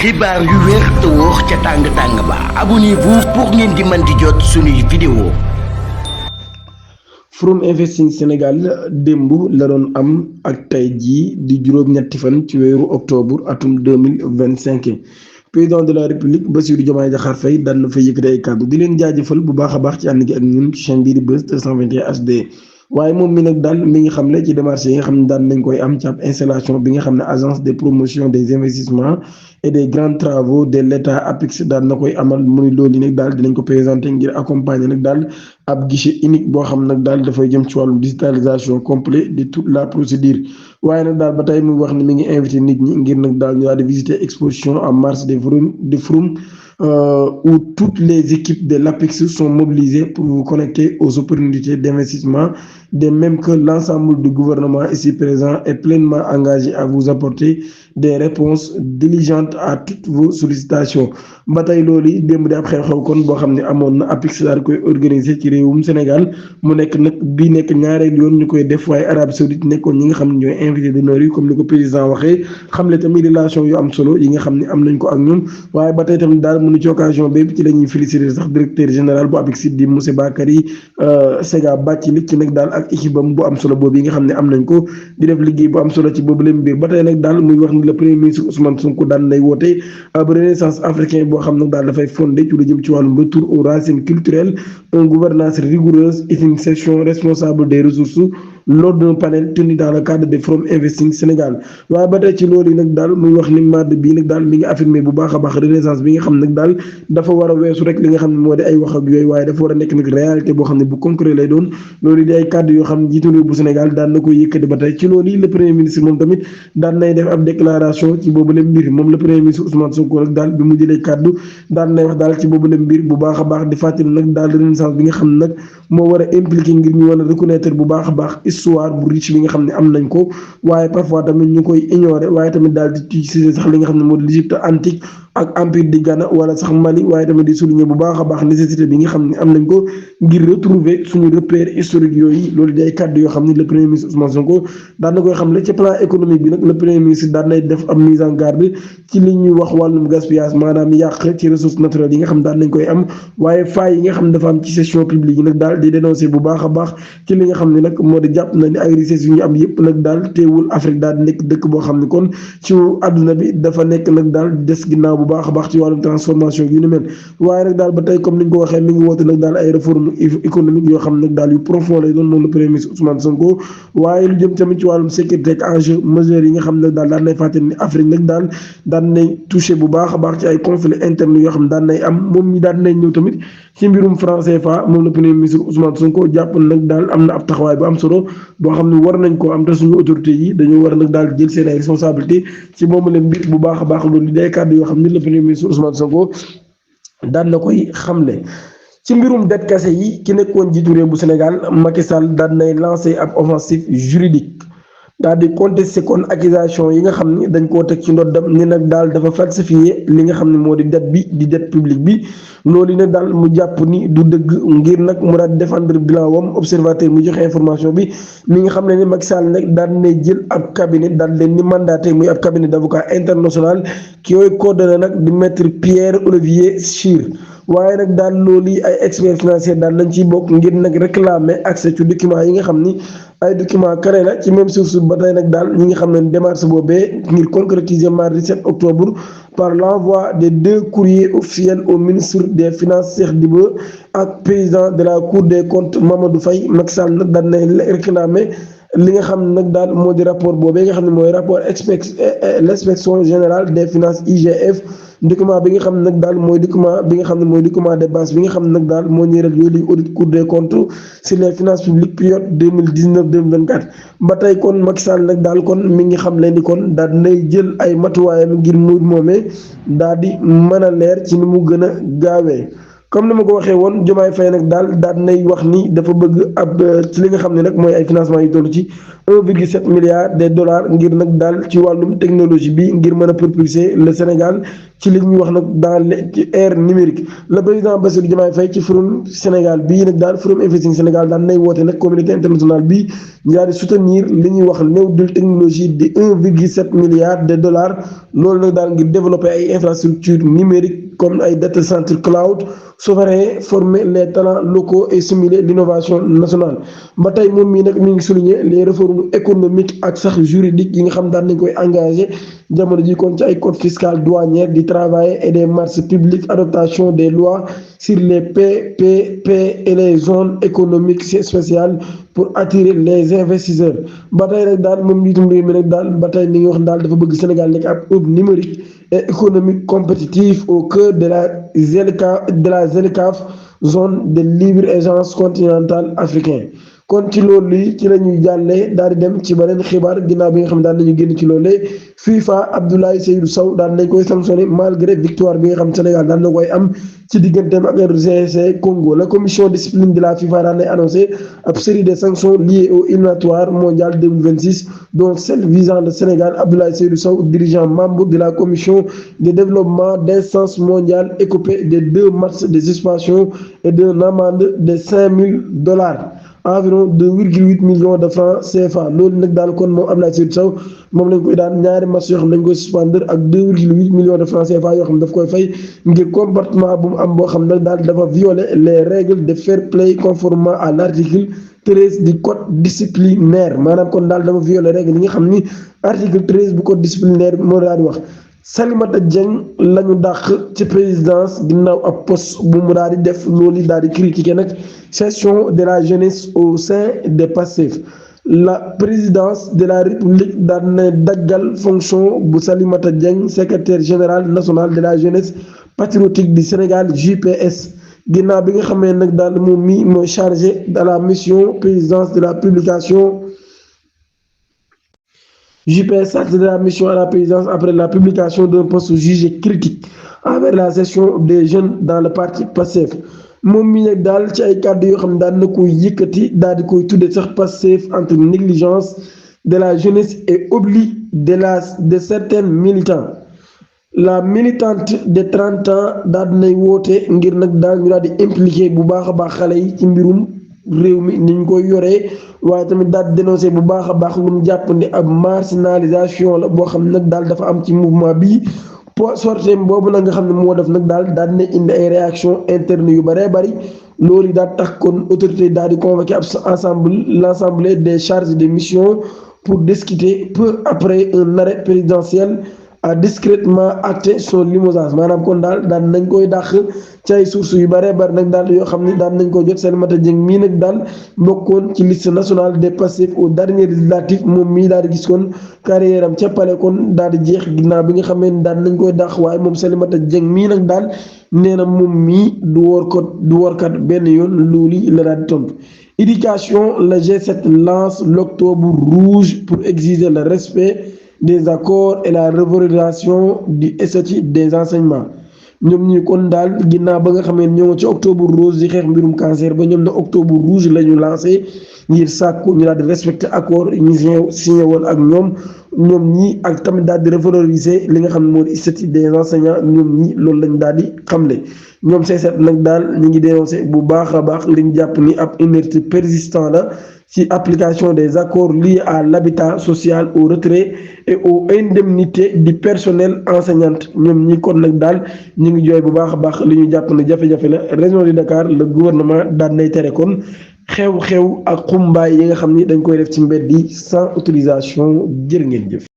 xibaar yu wér te wóor ca tàng-tàng ba abonnez-vous pour ngeen di mën di jot suñuy vidéo. From Investing Sénégal démb la doon am ak tey jii di juróom-ñetti fan ci weeru octobre atum 2025 président de la république Bassirou Diomaye Diakhar Faye daan na fa yëkkati ay kàddu di leen jaajëfal bu baax a baax ci ànd gi ak ñun ci chaîne bii di Buzz 221 HD. waaye moom mi nag daal mi ngi xamle ci démarches yi nga xam ne daan nañ koy am ci ab installation bi nga xam ne agence de promotion des investissements et des grands travaux de l'État APIX daal na koy amal mu ni loolu yi nag daal dinañ ko présenter ngir accompagner nag daal ab guichet unique boo xam nag daal dafay jëm ci wàllum digitalisation complet de toute la procédure. waaye nag daal ba tey muy wax ni mi ngi invité nit ñi ngir nag daal ñu daal di visiter exposition en mars de Froum où toutes les équipes de l'APIX sont mobilisées pour vous connecter aux opportunités d'investissement, de même que l'ensemble du gouvernement ici présent est pleinement engagé à vous apporter des réponses diligentes à toutes vos sollicitations. ba tey loolu yi démb di ab xew-xew kon boo xam ne amoon na APIX daal koy organiser ci réewum Sénégal mu nekk nag bii nekk ñaareel yoon ñu koy def waaye Arabie Saoudite nekkoon ñi nga xam ne ñooy invité d'honneur yi comme ni ko président waxee xamle tamit relation yu am solo yi nga xam ne am nañ ko ak ñun waaye ba tey tamit daal mënu ci occasion bépp ci la ñuy féliciter sax directeur général bu APIX di monsieur Bakary Sega Bathily ci nag daal ak équipe am bu am solo boobu yi nga xam ne am nañ ko di def liggéey bu am solo ci boobu leen mbir ba tey nag daal muy wax ni le premier ministre Ousmane Sonko daan nay woote ab renaissance africain boo xam nag daal dafay fondé ci lu jëm ci wàllum retour aux racines culturelles une gouvernance rigoureuse et une gestion responsable des ressources lors d'un panel tenu dans le cadre de From Investing Sénégal. waaye ba tey ci loolu yi nag daal muy wax ni madd bii nag daal mi ngi affirmé bu baax a baax renaissance bi nga xam nag daal dafa war a weesu rek li nga xam ne moo di ay wax ak yooyu waaye dafa war a nekk nag réalité boo xam ne bu concret lay doon loolu di ay kàddu yoo xam ne jiitu réew bu Sénégal daan na koy yëkkati ba tey ci loolu yi le premier ministre moom tamit daan nay def ab déclaration ci boobu la mbir moom le premier ministre Ousmane Sonko nag daal bi mu jëlee kàddu daan nay wax daal ci boobu la mbir bu baax a baax di fàttali nag daal renaissance bi nga xam ne nag moo war a impliqué ngir ñu war a reconnaître bu baax a baax histoire bu riche bi nga xam ne am nañ ko waaye parfois tamit ñu koy ignorer waaye tamit daal di utiliser sax li nga xam ne moo di l'Égypte antique ak empire di Ghana wala sax Mali waaye tamit di souligner bu baax a baax nécessité bi nga xam ne am nañ ko ngir retrouver suñu repère historique yooyu loolu day kàddu yoo xam ne le premier ministre Ousmane Sonko daan na koy xam ne ci plan économique bi nag le premier ministre daan nay def am mise en garde ci li ñuy wax wàllum gaspillage maanaam yàq ci ressources naturelles yi nga xam daan nañ koy am waaye failles yi nga xam ne dafa am ci gestion publique yi nag daal di dénoncer bu baax a baax ci li nga xam ne nag moo di jàpp na ni ay richesses yu ñu am yëpp nag daal teewul Afrique daal di nekk dëkk boo xam ne kon ci àdduna bi dafa nekk nag daal des ginnaaw bu baax a baax ci wàllum transformation yu ni mel waaye nag daal ba tey comme ni ñu ko waxee mi ngi woote nag daal ay réformes économiques yoo xam ne nag daal yu profond lay doon moom le premier ministre Ousmane Sonko waaye lu jëm tamit ci wàllum sécurité ak enjeu majeurs yi nga xam ne daal daan nay fàttali ni Afrique nag daal daan nay touché bu baax a baax ci ay conflits internes yoo xam ne daan nay am moom mi daan nay ñëw tamit ci mbirum franc CFA moom le premier ministre Ousmane Sonko jàpp nag daal am na ab taxawaay bu am solo boo xam ne war nañ koo am te suñu autorités yi dañoo war nag daal jël seen ay responsabilité ci moomu leen mbir bu baax a baax loolu day kàddu yoo xam ne le premier ministre Ousmane Sonko daan na koy xamle. ci mbirum det kase yi ki nekkoon jiitu réew bu Sénégal Macky Sall daan nay lancé ab offensive juridique daal di contesté kon accusation yi nga xam ni dañ koo teg ci ndoddam ni nag daal dafa falsifié li nga xam ne moo di dette bi di dette publique bi loolu nag daal mu jàpp ni du dëgg ngir nag mu daal défendre bilan wam observateur mu joxe information bi mi nga xam ne ni Macky Sall nag daal nay jël ab cabinet daal leen ni mandaté muy ab cabinet d'avocat international ki yooyu coordonné nag di maître Pierre Olivier Chir waaye nag daal loolu yi ay experts financiers daal lañ ciy bokk ngir nag réclamer accès ci documents yi nga xam ni ay document carré la ci même source ba tey nag daal ñi nga xam ne démarche boobee ngir concrétiser mardi 7 octobre par l'envoi des 2 courriers officiels au ministre des finances Cheikh Diba ak président de la cour des comptes Mamadou Faye Macky Sall nag daal nay réclamer li nga xam ne nag daal moo di rapport boobee nga xam ne mooy rapport l'inspection générale des finances IGF document bi nga xam ne nag daal mooy document bi nga xam ne mooy document de base bi nga xam ne nag daal moo ñëral yooyu li audit cour des comptes sur les finances publiques période 2019-2024 ba tey kon Macky Sall nag daal kon mi ngi xam leen ni kon daal nay jël ay matuwaayam ngir mu moomee daal di mën a leer ci ni mu gën a gaawee comme ni ma ko waxee woon Diomaye Faye nag daal nay wax ni dafa bëgg ab ci li nga xam ne nag mooy ay financement yu toll ci 1,7 milliard de dollars ngir nag daal ci wàllum technologie bi ngir mën a propulser le Sénégal ci li ñuy wax nag dans ci ère numérique. Le président Bassirou Diomaye Faye ci forum Sénégal bii nag daal forum Investing Sénégal daan nay woote nag communauté internationale bi ñu daal di soutenir li ñuy wax nouvelle technologie de 1,7 milliard de dollars loolu nag daal ngir développer ay infrastructures numériques comme ay data center cloud souverain, former les talents locaux et stimuler l'innovation nationale. ba tey moom mii nag mi ngi souligner les réformes économiques ak sax juridiques yi nga xam daan nañ koy engagé jamono ji kon ci ay code fiscal douanière du travail et des marchés publics, adaptation des lois sur les PPP et les zones économiques spéciales pour attirer les investisseurs. ba tey rek daal moom njiitum réew mi nag daal ba tey ni ngi wax daal dafa bëgg Sénégal nekk ab hub numérique et économique compétitif au cœur de la ZLECAf, zone de libre-échange continentale africain. kon ci loolu li ci la ñuy jàllee daal di dem ci beneen xibaar ginnaaw bi nga xam ne daan nañu génn ci loolee FIFA Abdoulaye Seydou Sow daan nañ koy sanctionné malgré victoire bi nga xam Sénégal daan na koy am ci digganteem ak RDC Congo. La commission discipline de la FIFA daan nay annoncé ab série de sanctions liées aux éliminatoires mondiales 2026 dont celle visant le Sénégal. Abdoulaye Seydou Sow, dirigeant membre de la commission de développement d'instance mondiale, écopé de 2 matchs de suspension et d'une amende de $5,000, environ 2,8 millions de francs CFA. loolu nag daal kon moom Abdoulaye Seydou Sow moom lañ koy daan ñaari match yoo xam dañ koy suspendre ak 2,8 millions de francs CFA yoo xam daf koy fay ngir comportement bu mu am boo xam ne daal dafa violer les règles de fair play conformément à l'article 13 du code disciplinaire. maanaam kon daal dafa violer règle yi nga xam ni article 13 bu code disciplinaire moo daal di wax. Salimata Dieng lañu dàq ci présidence ginnaaw ab poste bu mu daal di def loolu daal di critiquer nag session de la jeunesse au sein de Pastef. La présidence de la République daal na daggal fonction bu Salimata Dieng, secrétaire général national de la jeunesse patriotique du Sénégal JPS, ginnaaw bi nga xamee nag daal moom mi mooy chargé de la mission présidence de la publication JPS chargé de la mission à la présidence après la publication d'un poste jugé critique envers la session des jeunes dans le parti Pastef. moom mi nag daal ci ay kàddu yoo xam ne daan na koy yëkkati daal di koy tudde sax Pastef entre négligence de la jeunesse et oubli de certains militants. La militante de 30 ans daal dinay woote ngir nag daal ñu daal di impliqué bu baax a baax xale yi ci mbirum réew mi ni ñu koy yoree, waaye tamit daal di dénoncé bu baax a baax lu mu jàpp ne ab marginalisation la boo xam ne nag daal dafa am ci mouvement bi. sorteem boobu nag nga xam ne moo def nag daal dina indi ay réaction interne yu bëree bëri loolu daal tax kon autorité daal di convoqué ab l'assemblée des chargés de mission pour discuter peu après un arrêt présidentiel a discrètement acté son limogeage. maanaam kon daal nañ koy dàq ci ay sources yu bëree bëri nag daal yoo xam ne daal nañ ko jot. Salimata Dieng mii nag daal bokkoon ci liste nationale des Pastef au dernier législatif moom mii daal di gis kon carrière am ca Palais kon daal di jeex ginnaaw bi nga xamee ne daal nañ koy dàq, waaye moom Salimata Dieng mii nag daal nee na moom mii du workat benn yoon loolu la daal di tontu. Éducation, le G7 lance l'octobre rouge pour exiger le respect des accords et la revalorisation du statut des enseignants. ñoom ñi kon daal ginnaaw ba nga xamee ñoo ci octobre rose di xeex mbirum cancer ba ñoom na octobre rouge la ñu lancé ngir sàkku ñu daal di respecté accord ñu signé woon ak ñoom ñi ak tamit daal di revaloriser li nga xam ne moo di statut des enseignants. ñoom ñi loolu lañ daal di xamle. ñoom C7 nag daal ñu ngi dénoncé bu baax a baax liñ jàpp ni ab inertie persistant la ci application des accords liés à l'habitat social, au retrait et aux indemnités du personnel enseignant. ñoom ñi kon nag daal ñu ngi jooy bu baax a baax li ñu jàpp ne jafe-jafe la. région de Dakar le gouvernement daan nay tere kon xew-xew ak xumbaay yi nga xam ni dañ koy def ci mbedd yi sans autorisation. jërë ngeen jëf.